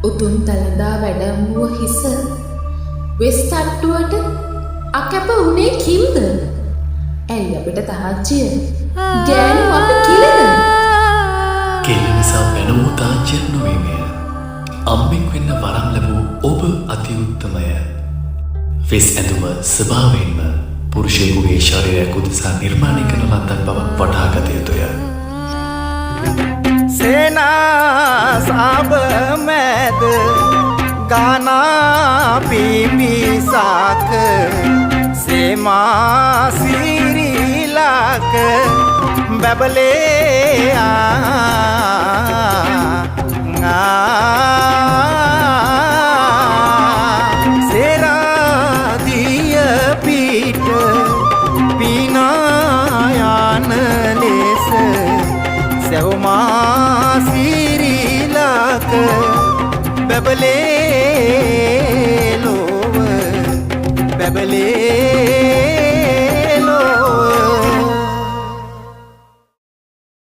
උතුම් දළදා වැඩම වූ හිස වෙස් තට්ටුවට අකැප වුණේ කිම්ද? ඇයි අපිට තාජ්ජිය? ගෑනු අපි කිලද? කෙල්ල නිසා පැන වූ තාජ්ජියක් නොවේ මෙය. අම්මෙක් වෙන්න වරම් ලැබූ ඔබ අති උත්තමය. වෙස් ඇඳුම ස්වභාවයෙන්ම පුරුෂයෙකුගේ ශරීරයක් උදෙසා නිර්මාණය කරන ලද්දක් බව වටහා ගත යුතුය. සේනා සාබ මැද ගානා පිමිසාක සේමා සිරිලාක බැබලේ සේරාදිය පිට පිනායන ලෙස සැවමා සිරිලාක බැබලේ ලොව බැබලේ.